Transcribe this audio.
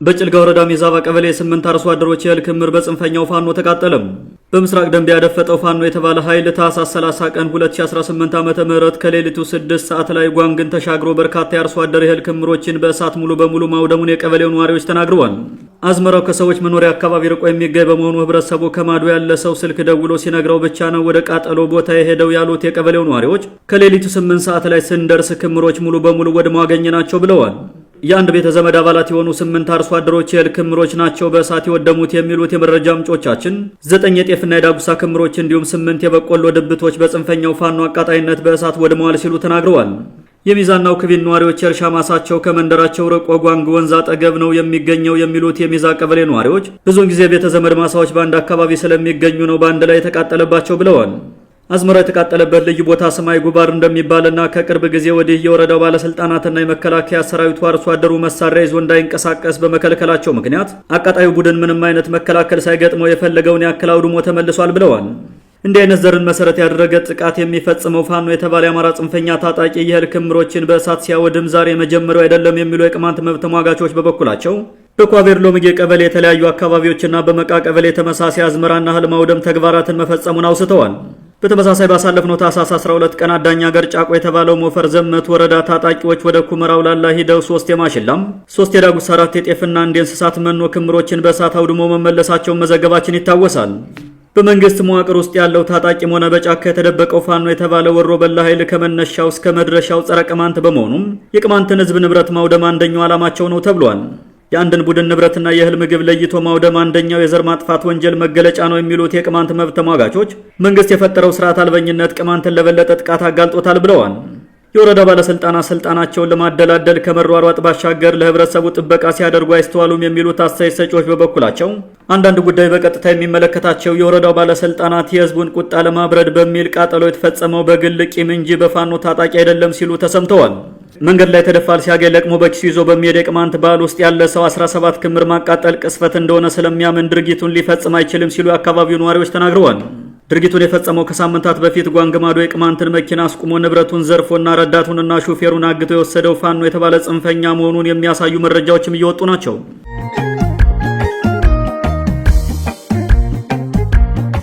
በጭልጋ ወረዳ ሚዛባ ቀበሌ 8 አርሶ አደሮች የእህል ክምር በጽንፈኛው ፋኖ ተቃጠለም። በምስራቅ ደንቢያ ያደፈጠው ፋኖ የተባለ ኃይል ታህሳስ 30 ቀን 2018 ዓ.ም ከሌሊቱ 6 ሰዓት ላይ ጓንግን ተሻግሮ በርካታ የአርሶ አደር የእህል ክምሮችን በእሳት ሙሉ በሙሉ ማውደሙን የቀበሌው ነዋሪዎች ተናግረዋል። አዝመራው ከሰዎች መኖሪያ አካባቢ ርቆ የሚገኝ በመሆኑ ህብረተሰቡ ከማዶ ያለ ሰው ስልክ ደውሎ ሲነግረው ብቻ ነው ወደ ቃጠሎ ቦታ የሄደው ያሉት የቀበሌው ነዋሪዎች ከሌሊቱ 8 ሰዓት ላይ ስንደርስ ክምሮች ሙሉ በሙሉ ወድመው አገኘናቸው ብለዋል። የአንድ ቤተ ዘመድ አባላት የሆኑ 8 አርሶ አደሮች የእህል ክምሮች ናቸው በእሳት የወደሙት የሚሉት የመረጃ ምንጮቻችን 9 የጤፍና የዳጉሳ ክምሮች እንዲሁም 8 የበቆሎ ድብቶች በጽንፈኛው ፋኖ አቃጣይነት በእሳት ወድመዋል ሲሉ ተናግረዋል። የሚዛናው ክቢን ነዋሪዎች የእርሻ ማሳቸው ከመንደራቸው ርቆ ጓንግ ወንዝ አጠገብ ነው የሚገኘው የሚሉት የሚዛ ቀበሌ ነዋሪዎች ብዙውን ጊዜ ቤተ ዘመድ ማሳዎች በአንድ አካባቢ ስለሚገኙ ነው በአንድ ላይ የተቃጠለባቸው ብለዋል። አዝመራው የተቃጠለበት ልዩ ቦታ ሰማይ ጉባር እንደሚባልና ከቅርብ ጊዜ ወዲህ የወረዳው ባለስልጣናትና የመከላከያ ሰራዊቱ አርሶ አደሩ መሳሪያ ይዞ እንዳይንቀሳቀስ በመከልከላቸው ምክንያት አቃጣዩ ቡድን ምንም አይነት መከላከል ሳይገጥመው የፈለገውን ያክል አውድሞ ተመልሷል ብለዋል። እንዲህ አይነት ዘርን መሰረት ያደረገ ጥቃት የሚፈጽመው ፋኖ የተባለ የአማራ ጽንፈኛ ታጣቂ የእህል ክምሮችን በእሳት ሲያወድም ዛሬ መጀመሪያው አይደለም የሚሉ የቅማንት መብት ተሟጋቾች በበኩላቸው በኳቬር ሎምጌ ቀበሌ የተለያዩ አካባቢዎችና በመቃ ቀበሌ ተመሳሳይ አዝመራና እህል ማውደም ተግባራትን መፈጸሙን አውስተዋል። በተመሳሳይ ባሳለፍነው ታህሳስ 12 ቀን አዳኛ ገር ጫቆ የተባለው ሞፈር ዘመት ወረዳ ታጣቂዎች ወደ ኩመራው ላላ ሂደው 3 የማሽላም፣ 3 የዳጉሳ፣ 4 የጤፍና 1 የእንስሳት መኖ ክምሮችን በእሳት አውድሞ መመለሳቸውን መዘገባችን ይታወሳል። በመንግስት መዋቅር ውስጥ ያለው ታጣቂም ሆነ በጫካ የተደበቀው ፋኖ የተባለ ወሮ በላ ኃይል ከመነሻው እስከ መድረሻው ጸረ ቅማንት በመሆኑም የቅማንትን ሕዝብ ንብረት ማውደም አንደኛው ዓላማቸው ነው ተብሏል። የአንድን ቡድን ንብረትና የእህል ምግብ ለይቶ ማውደም አንደኛው የዘር ማጥፋት ወንጀል መገለጫ ነው የሚሉት የቅማንት መብት ተሟጋቾች መንግስት የፈጠረው ስርዓት አልበኝነት ቅማንትን ለበለጠ ጥቃት አጋልጦታል ብለዋል። የወረዳ ባለስልጣናት ስልጣናቸውን ለማደላደል ከመሯሯጥ ባሻገር ለህብረተሰቡ ጥበቃ ሲያደርጉ አይስተዋሉም የሚሉት አስተያየት ሰጪዎች በበኩላቸው አንዳንድ ጉዳይ በቀጥታ የሚመለከታቸው የወረዳው ባለስልጣናት የህዝቡን ቁጣ ለማብረድ በሚል ቃጠሎ የተፈጸመው በግል ቂም እንጂ በፋኖ ታጣቂ አይደለም ሲሉ ተሰምተዋል። መንገድ ላይ ተደፋል ሲያገኝ ለቅሞ በኪሱ ይዞ በሚሄድ የቅማንት ባህል ውስጥ ያለ ሰው 17 ክምር ማቃጠል ቅስፈት እንደሆነ ስለሚያምን ድርጊቱን ሊፈጽም አይችልም ሲሉ የአካባቢው ነዋሪዎች ተናግረዋል። ድርጊቱን የፈጸመው ከሳምንታት በፊት ጓንግማዶ የቅማንትን መኪና አስቁሞ ንብረቱን ዘርፎና ረዳቱንና ሹፌሩን አግቶ የወሰደው ፋኖ የተባለ ጽንፈኛ መሆኑን የሚያሳዩ መረጃዎችም እየወጡ ናቸው።